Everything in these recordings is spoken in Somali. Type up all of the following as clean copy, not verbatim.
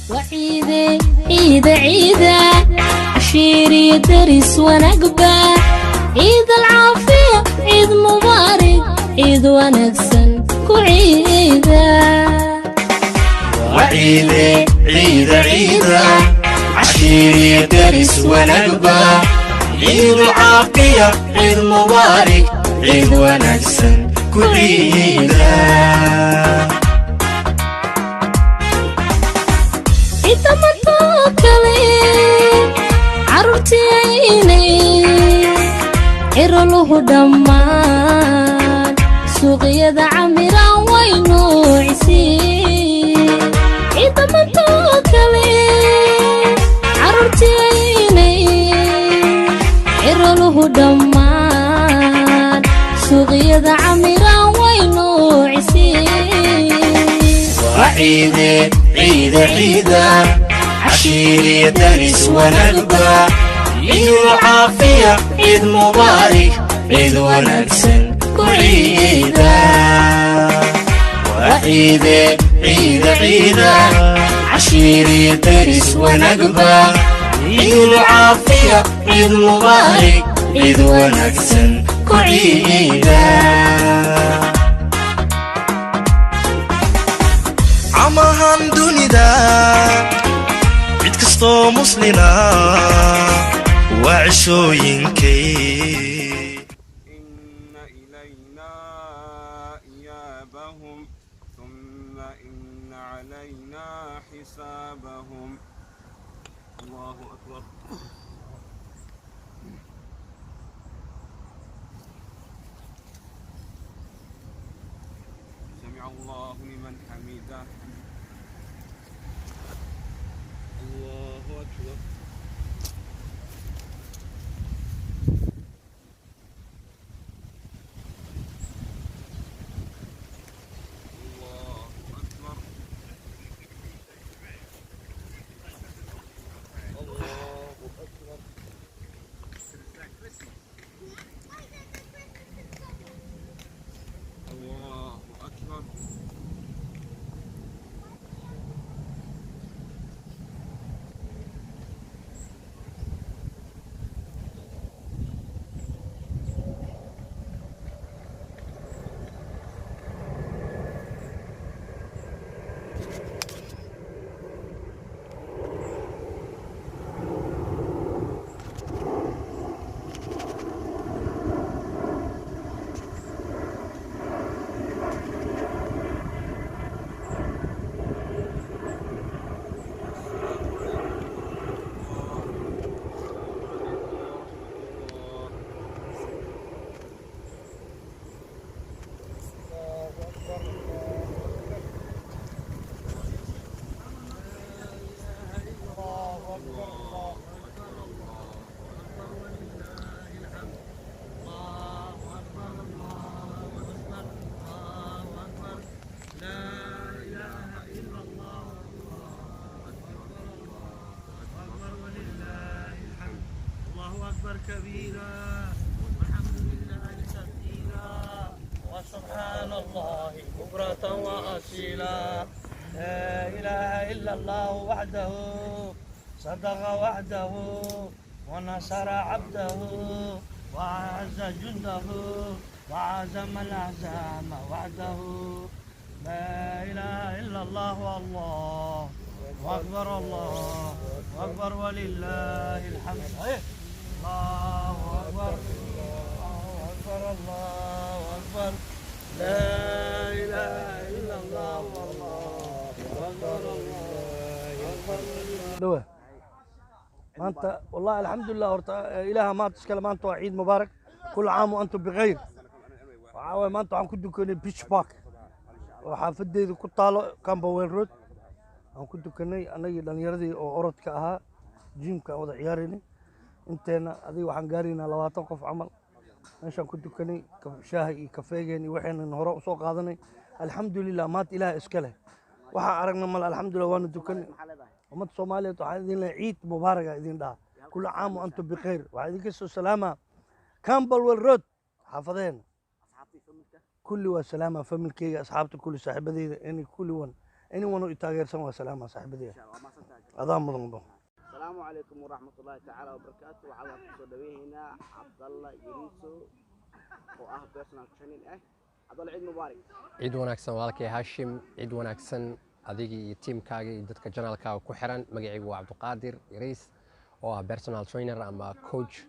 Waa ciide, ciida, ciida, cashiiriyo deris wanaagba. Ciid alcaafiya, ciid mubaarig, ciid wanaagsan ku ciida. Waa ciide, ciida, ciida, cashiiriyo deris wanaagba. Ciid caafiya, ciid mubaarig, ciid wanaagsan ku ciida. Ciidamadoo kale carruurtiinay ciroluhu dhammaan suuqyada camiraan way nuucisii. Ciidamadoo kale carruurtiinay ciroluhu dhammaan suuqyada camiraan way nuucisii. Waa ciide, ciida, ciida, cashiiriyo deris wanaagba. Ciid caafiya, ciid mubaarig, ciid wanaagsan ku ciida. Waa ciide, ciida, ciida, cashiiriyo deris wanaagba. Ciid caafiya, ciid mubaarig, ciid wanaagsan ku ciida. Camahan dunida cid kastoo muslina waa cishooyinkay. إن إلينا إيابهم ثم إن علينا حسابهم. الله أكبر. سمع الله لمن حمده. الله أكبر. الله أكبر. الله أكبر. الله أكبر. الله أكبر كبيرا والحمد لله كثيرا وسبحان الله بكرة وأصيلا. لا إله إلا الله وحده صدق وعده ونصر عبده وأعز جنده وعزم الأحزاب وحده. لا إله إلا الله والله أكبر، الله أكبر ولله الحمد. إيه؟ الله أكبر، الله أكبر، الله أكبر، لا إله إلا الله والله أكبر، الله أكبر. Dhawa maanta wallahi alxamdulilah. Horta ilaaha maanta iskale. Maanta waa ciid mubaarak. كل عام وأنتم بخير. Waxaa waye maanta waxaan ku dukanay Beach Park oo xaafadeyda ku taalo, Camberwell Road aan ku dukanay, annagii dhallinyaradii oo orodka ahaa, gymka aan wada ciyaaraynay. Inteena adiga waxaan gaaraynaa 20 qof camal. Meeshaan ku dukanay shaaha iyo kafeegeen iyo waxaynan hore usoo qaadanay. Alxamdulilah, maanta ilaah iska leh, waxaan aragna male. Alxamdulilah, waana dukanay. Ummadda Soomaaliyeed waxaan idin leeyahay ciid mubaaraka idin dhaha. كل عام وأنتم بخير. Waxaan idinka soo salaamaa Camberwell Road, xaafadeena kulli. Waa salaama familkeyga, asxaabta kulli, saaxiibadeyda, in kulli wan. Anyone oo i taageersan waa salaama, saaxiibadaya. Adaa mudan bo. Asalaamu calaykum waraxmatullaahi tacaala wabarakaatu. Waxaa kusoo dhaweynaa Cabdalla Yariiso oo ah personal training ah. Cabdalla, ciid mubaarak. Ciid wanaagsan, walaalkay Haashim. Ciid wanaagsan adigii iyo tiimkaaga iyo dadka channelkaaga ku xiran. Magacaygu waa Cabdiqaadir Yariis oo ah personal trainer ama coach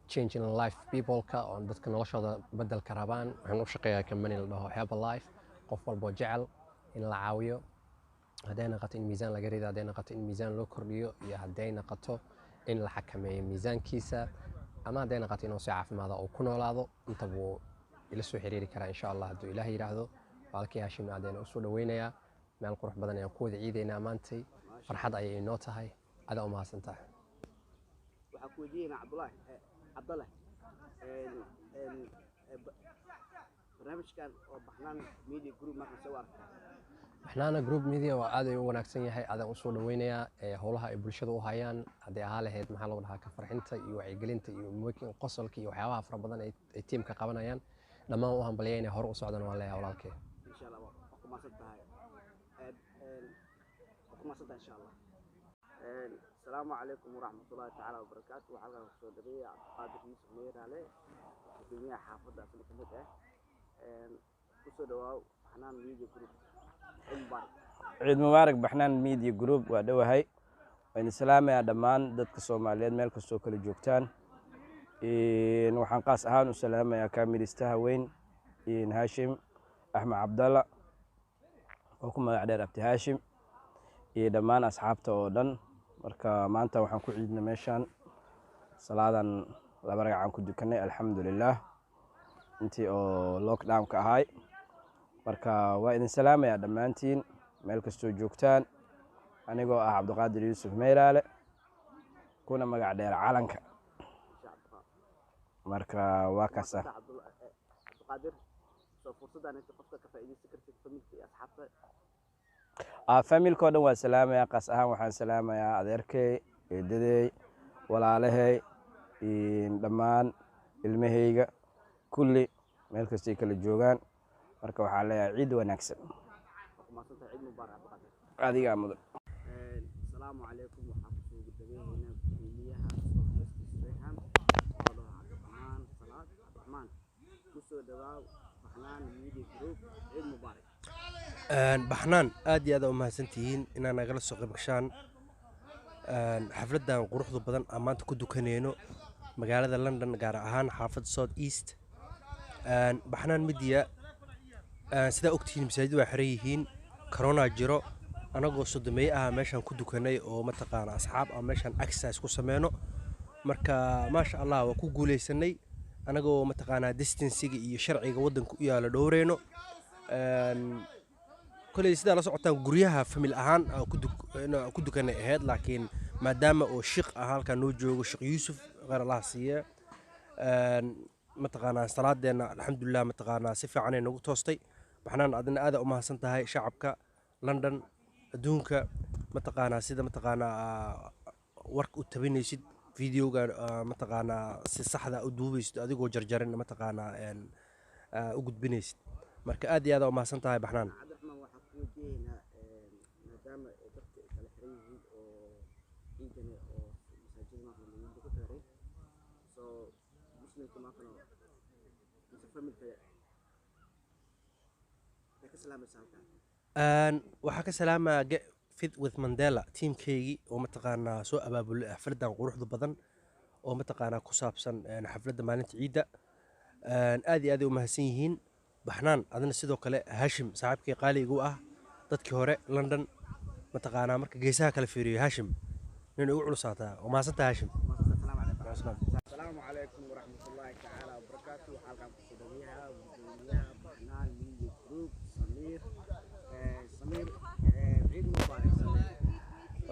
changing life people-ka oo dadka noloshooda bedelka rabaan. Waxaan u shaqeeyaa company la dhaho Herbalife. Qof walboo jecel in la caawiyo, hadday noqoto in miisaan laga rido, hadday noqoto in miisaan loo kordhiyo, iyo hadday noqoto in la xakameeyo miisaankiisa, ama hadday noqoto inuu si caafimaada uu ku noolaado, intaba wuu ila soo xiriiri karaa, insha Allah, hadduu Ilaah yidhaahdo. Walaalkay Haashim aadayna usoo dhaweynayaa. Meel qurux badan ayaan ku wada ciidaynaa maantay, farxad ayay inoo tahay. Adaa u mahadsan tahay. Waxaa ku weydiinaynaa Cabdullaahi, Cabdalle, barnaamijkan oo Baxnaan Media Group marka soo aragtaa? Baxnaana Group Media waa aad ay u wanaagsan yahay, aadaan usoo dhaweynayaa howlaha ay bulshada u hayaan, hadday ahaa lahayd, maxaa lagu dhahaa, ka farxinta iyo wacyigelinta iyo making qosolka iyo waxyaabaha fara badan ay tiimka qabanayaan. Dhammaan u hambaliyay inay hore u socdaan waan leeyahay, walaalkay. Insha Allah, waa ku mahadsan tahay, waa ku mahadsan tahay, insha Allah. Asalaamu calaykum waraxmatullaahi tacaala wabarakaatu. Waxaa halkan kusoo dhaweeya Cabdiqaadir Yuusuf Meeraale, gudoomiyaha xaafadda asna ka mid ah. Kusoo dhawaaw Baxnaan Media Group. Ciid mubaarak. Ciid mubaarak, Baxnaan Media Group. Waa dhowahay, waan salaamayaa dhammaan dadka Soomaaliyeed meel kastoo kala joogtaan. Waxaan qaas ahaan u salaamayaa kaamilistaha weyn Haashim Axmed Cabdalla oo ku magac dheer Abti Haashim iyo dhammaan asxaabta oo dhan. Marka maanta waxaan ku ciidnay meeshaan, salaadan laba ragacaan ku dukanay, alxamdulilah, intii oo lockdownka ahay. Marka waa idin salaamayaa dhammaantiin meel kastoo joogtaan, anigoo ah Cabdiqaadir Yuusuf Meyraale, kuna magac dheer Calanka. Marka waa kaasa. Cabdiqaadir, soo fursaddan inta qofka ka faa'iidaysan kartid, familka iyo asxaabta. Familka oo dhan waan salaamayaa. Qaas ahaan waxaan salaamayaa adeerkey, eedadey, walaalahey, dhammaan ilmaheyga kulli meel kastay kala joogaan. Marka waxaan leeyahay ciid wanaagsan. Waa ku mahadsantahay. Ciid mubaarak, Cabdiqaadir. Adigaa mudan. Asalaamu calaykum. Waxaa kusoo gudageynaynaa gudoomiyaha South West Sreham oo dhaho Cabdiraxmaan Salaad. Cabdiraxmaan, kusoo dhawaaw Baxnaan Media Group. Ciid mubaarak. Baxnaan, aad iyo aad u mahadsantihiin inaad nagala soo qayb gashaan xafladdan quruxda badan aan maanta ku dukaneyno magaalada London, gaar ahaan xaafadda South East. Baxnaan Media, sidaa ogtihiin, masaajid waa xiran yihiin, corona jiro. Anagoo 30-meeye ah meeshaan ku dukanay oo mataqaana asxaab ah meeshaan exercise ku sameyno. Marka maasha Allah, waa ku guuleysanay anagoo mataqaanaa distancega iyo sharciga waddanka u yaalo dhowreyno. Koley sidaa la socotaan, guryaha famil ahaan aan ku dukanay ahayd, laakiin maadaama oo shiiq ah halkaan noo joogo, Sheekh Yuusuf, kheyr Allah siiye, mataqaanaa salaadeenna alxamdulilah mataqaanaa si fiican ay nagu toostay. Baxnaan, adina aada u mahadsan tahay. Shacabka London, adduunka, mataqaanaa sida mataqaanaa warka u tabinaysid, videoga mataqaanaa si saxda u duubaysid, adigoo jarjarin mataqaanaa u gudbinaysid. Marka aad iyo aad u mahadsan tahay, Baxnaan. Cabdiraxmaan, waxaan ku weydiinaynaa, maadaama ay dadka ay kala xiran yihiin oo ciidani oo masaajida maanta lagu dukan karay, so muslimka maantana mise familka ay ka salaamaysa halkan? Waxaa ka salaamaa Get Fit with Mandela tiimkeygii oo mataqaanaa soo abaabulay xafladan quruxda badan oo mataqaanaa ku saabsan xafladda maalinta ciidda. Aad iyo aad ay u mahadsan yihiin. Baxnaan, adina sidoo kale. Hashim, saaxiibkay qaali igu ah, dadkii hore London mataqaanaa marka geesaha kala fiiriyo, Hashim nin ugu culusaataa. Waa mahadsantahay, Hashim. Asalaamu calaykum waraxmatullaahi tacaala wabarakaatu. Waxaa halkan kusoo dhaweeyaha gudoomiyaha Baxnaan Media Group, Samiir. Samiir, ciid mubaarak, Samiir.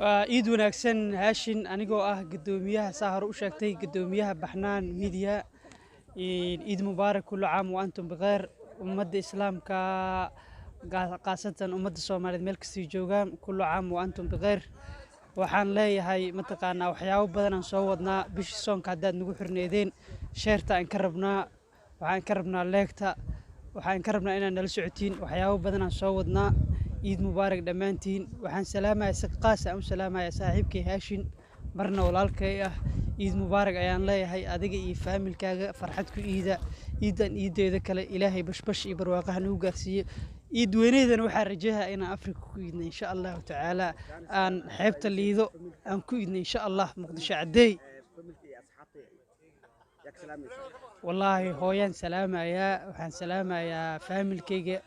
Waa ciid wanaagsan, Haashin. Anigoo ah gudoomiyaha, saa hore u sheegtay, gudoomiyaha Baxnaan Media, ciid mubaarak, kullu caam wa antum bikheer. Ummadda islaamka, khaasatan ummadda Soomaaliyeed meel kastay joogaan, kullu caam wa antum bikheer. Waxaan leeyahay mataqaanaa waxyaabo badan aan soo wadnaa bishii soonka. Haddaad nagu xirneedeen, shareta aan ka rabnaa, waxaan ka rabnaa liketa, waxaan ka rabnaa inaad nala socotiin. Waxyaabo badan aan soo wadnaa. Ciid mubaarak dhammaantiin. Waxaan salaamayaa si qaas ah u salaamayaa saaxiibkay Haashin, marna walaalkay ah. Ciid mubaarak ayaan leeyahay adiga iyo faamilkaaga, farxad ku iida. Ciidan ciideeda kale Ilaahay bashbash iyo barwaaqaha nagu gaarsiiye. Ciid weyneydana waxaan rajayaa inaan Afrika ku iidna insha Allahu tacaala, aan xeebta Liido aan ku iidna insha Allah, Muqdisho caddeey. Wallaahi hooyaan salaamayaa, waxaan salaamayaa faamilkayga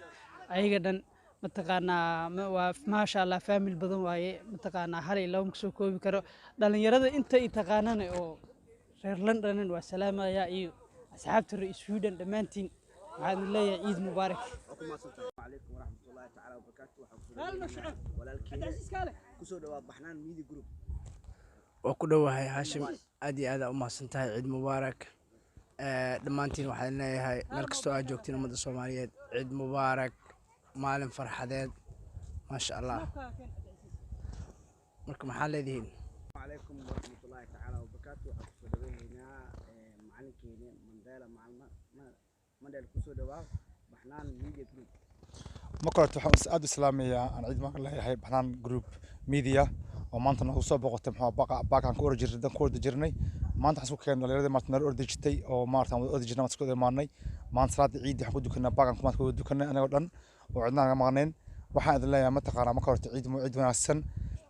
ayaga dhan, mataqaanaa waa maasha Allah, faamil badan waaye, mataqaanaa hal iyo laba ma kasoo koobi karo. Dhalinyarada inta i taqaanana oo reer Londonan waa salaamayaa, iyo asxaabta reer Sweden dhammaantiin waxaan idin leeyahay ciid mubaarak. Calaykum waraxmatullaahi tacaala wabarakaatu. Waxaan kusoo kusoo dhawaa Baxnaan Media Group. Waa ku dhowahay Haashim, aad iyo aad aa u mahadsan tahay. Ciid mubaarak dhammaantiin. Waxaan leeyahay meel kastoo aad joogtiin ummadda Soomaaliyeed, ciid mubaarak, maalin farxadeed, maasha Allah. Marka maxaa leedihiin? Calaykum waraxmatullaahi tacaala wabarakaatu. Waxaan kusoo dhaweynaynaa macalinkeeni Mandela. Macalin Mandela, kusoo dhawaa Baxnaan Media Group. Marka horete waxaan aad u islaamayaa aan ciid maan leeyahay Baxnaan Group Media oo maanta nagu soo boqotay. Muxuu baqa baakaan ku ordi jirnay, dan ku ordi jirnay. Maanta waxaan isku keennay dhalinyaradii maanta nala ordi jirtay oo maarata aan wada ordi jirnay, maanta isku imaanay. Maanta salaada ciidda waxaan ku dukanay baakaan, maanta ku wada dukanay anagoo dhan oo cidna naga maqnayn. Waxaan idin leeyahay mataqaanaa marka horete ciid wanaagsan.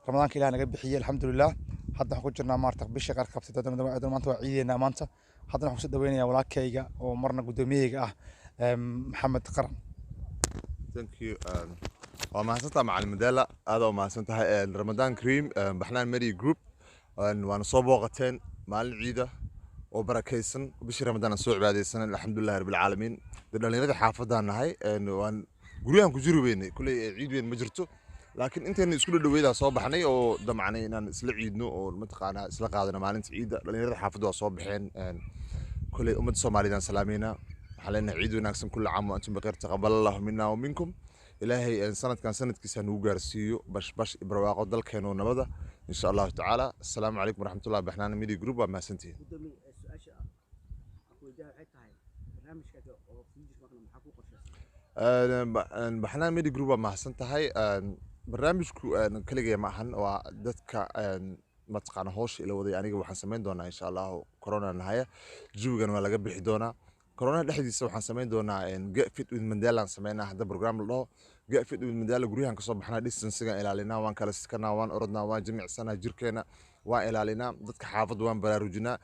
Ramadaanka Ilaah naga bixiyey, alxamdulilah. Hadda waxaan ku jirnaa maarata bishii qaar qabtay, maanta waa ciideynaa. Maanta haddana waxaan kusoo dhaweynayaa walaalkayga oo marna guddoomiyahayga ah, Maxamed Qaran. Thank you. Waa mahadsantaha Macalin Mandela, aad u mahadsan tahay. Ramadan Kareem, Baxnaan Media Group. Waana soo booqateen maalin ciida oo barakaysan, bishii Ramadaan aan soo cibaadaysan, alxamdulilahi rabbil caalamiin. Dee dhallinyaradii xaafadaan nahay, waan guryahan ku jiri weynay. Kuley ciid weyn ma jirto, laakiin intayna isku dhadhaweydaa soo baxnay oo damcnay inaan isla ciidno oo mataqaanaa isla qaadano maalinta ciidda. Dhallinyarada xaafadda waa soo baxeen. Kuley ummadda Soomaaliyeed aan salaameynaa, waxaan leenahay ciid wanaagsan, kulli caam wa antum bikhair, taqabbal Allahu minna wa minkum. Ilaahay sanadkan sanadkiisa nagu gaarsiiyo bashbash iyo barwaaqo, dalkeena oo nabada, insha Allahu tacaala. Assalaamu calaykum waraxmatullahi. Baxnaan Media Group, waa mahadsantihiin. Gudoomiye, su-aasha aan ku weydiiyaa waxay tahay barnaamijkaaga oo future markana maxaa ku qorshaysan? Baxnaan Media Group, waa mahadsan tahay. Barnaamijku keligay ma ahan, waa dadka mataqaana howsha ila waday. Aniga waxaan samayn doonaa insha Allahu, corona nahaya, jawigan waa laga bixi doonaa. Corona dhexdiisa waxaan samayn doonaa Get Fit with Mandela aan sameynaa hadda, program la dhaho Get Fit with Mandela. Guryahan kasoo baxnaa, distancega ilaalinaa, waan kala sikanaa, waan orodnaa, waan jimicsanaa, jirkeena waan ilaalinaa, dadka xaafadda waan baraarujinaa.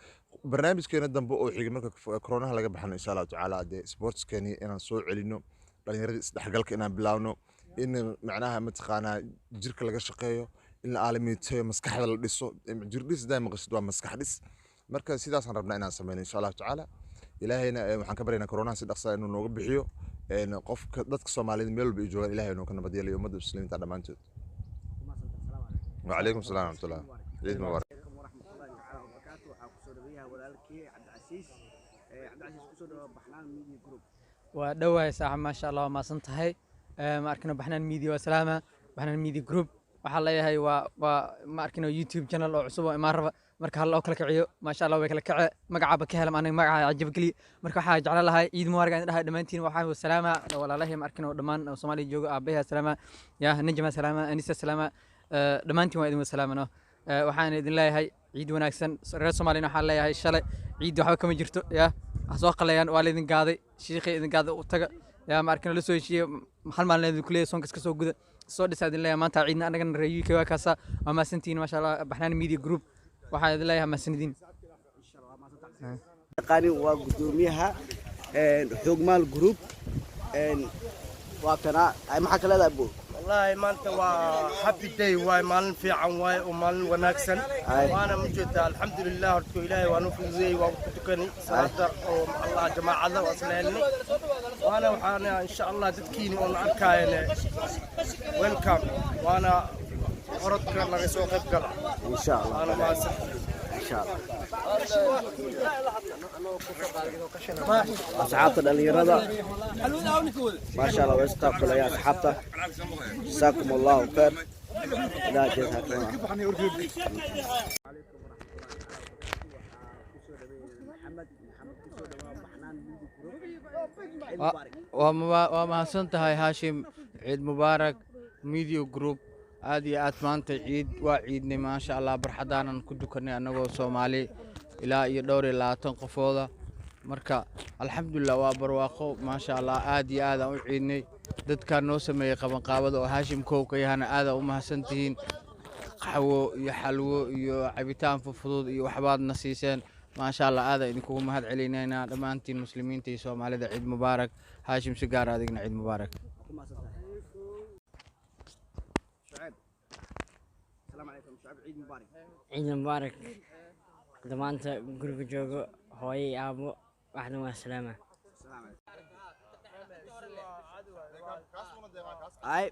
Barnaamijkeena dambe oo xigay marka coronaha laga baxno insha Allahu tacaala, dee sportskeeni inaan soo celino, dhallinyaradii isdhexgalka inaan bilaawno, in macnaha mataqaanaa jirka laga shaqeeyo, in la aalamiiteeyo, maskaxda la dhiso. Jir dhis hadaa maqashid waa maskax dhis. Marka sidaasaan rabnaa inaan sameyno insha Allahu tacaala. Ilaahayna waxaan ka baryaynaa coronaha si dhaqsa inuu nooga bixiyo. Qofka dadka Soomaaliyeed meel walba ay joogaan Ilahay inuu ka nabad yeelayo, ummadda muslimiinta dhammaantood. Wacalaykum salaam waraxmatullah, ciid mubaarak. Calaykum waraxmatullaahi tacaala wabarakaatu. Waxaa kusoo dhaweeyaha walaalkii Cabdicasiis. Cabdicasiis, kusoo dhawaa Baxnaan Media Group. Waa dhowahay saaxib, maasha Allah, waa mahadsan tahay. Ma arkino Baxnaan Media, waa salaama Baxnaan Media Group. Waxaa leeyahay waa ma arkino YouTube channel oo cusub oo imaan raba, marka hal loo kala kiciyo, maasha Allah, way kala kace. Magacaaba ka helam aniga, magaca cajab geliye. Marka waxaa jeclaan lahay ciid mubaarak aan dhahay dhammaantiin. Waxaa salaama walaalahay ma arkino dhammaan oo Soomaaliya jooga, aabahay salaama, yaa Najma salaama, Anisa salaama, dhammaantiin waa idin salaamano. Waxaan idin leeyahay ciid wanaagsan. Reer Soomaaliyana waxaan leeyahay shalay ciid waxba kama jirto, yaa ha soo qaleeyaan, waa laydin gaaday, shiiqay idin gaaday u taga, yaa ma arkino la soo heshiiye, hal maalin idin kuleeyahay soonkas ka soo guda soo dhisa idin leeyahay. Maanta ciidna annagana reer UK waa kaasa. Waa mahadsantihiin, maasha Allah. Baxnaan Media Group waxaan idin leeyahay mahadsanidin. Yaqaani waa gudoomiyaha Xoogmaal Group. Waa kana, maxaa ka leedahay bu? Wallaahi maanta waa happy day, waay maalin fiican waay oo maalin wanaagsan. Waana mujeedaa, alxamdulilah, horta Ilaahay waan u fududeeyey, waan ku tukanay salaada oo Allah jamaacada waa isla helnay. Waana waxaana insha Allah dadkiini oon arkaayane welcome, waana orodka laga soo qayb gala insha Allah. Waana mahadsan. Insha Allah asxaabta dhalinyarada, maasha Allah, way istaakulayaan asxaabta. Jasaakum Allahu khayr, ilaah jeedha. عليكم ورحمة الله تعالى وبركاته. محمد، kusoo dhawaa Baxnaan Media Group. Ciid mubaarak. Waa mahadsan tahay Haashim, ciid mubaarak. Media Group. Aad iyo aad maanta ciid waa ciidnay, maasha Allah. Barxadaanan ku dukanay annagoo Soomaali ilaa iyo dhowr iyo 20 qofooda. Marka alxamdulilah, waa barwaaqo, maasha Allah. Aad iyo aad aan u ciidnay. Dadkaa noo sameeyey qabanqaabada oo Haashim kow ka yahana aad aa u mahadsantihiin. Qaxwo iyo xalwo iyo cabitaan fufudud iyo waxbaad na siiseen, maasha Allah. Aad aan idinkugu mahad celinaynaa dhammaantiin muslimiinta iyo Soomaalida. Ciid mubaarak. Haashim, si gaar adigna ciid mubaarak. Ku mahadsantahay Shucayb. Asalaamu calaykum Shucayb, ciid mubaarak. Ciid mubaarak. Dhammaanta guriga joogo, hooyo iyo aabo, waxna waa salaama. Ay,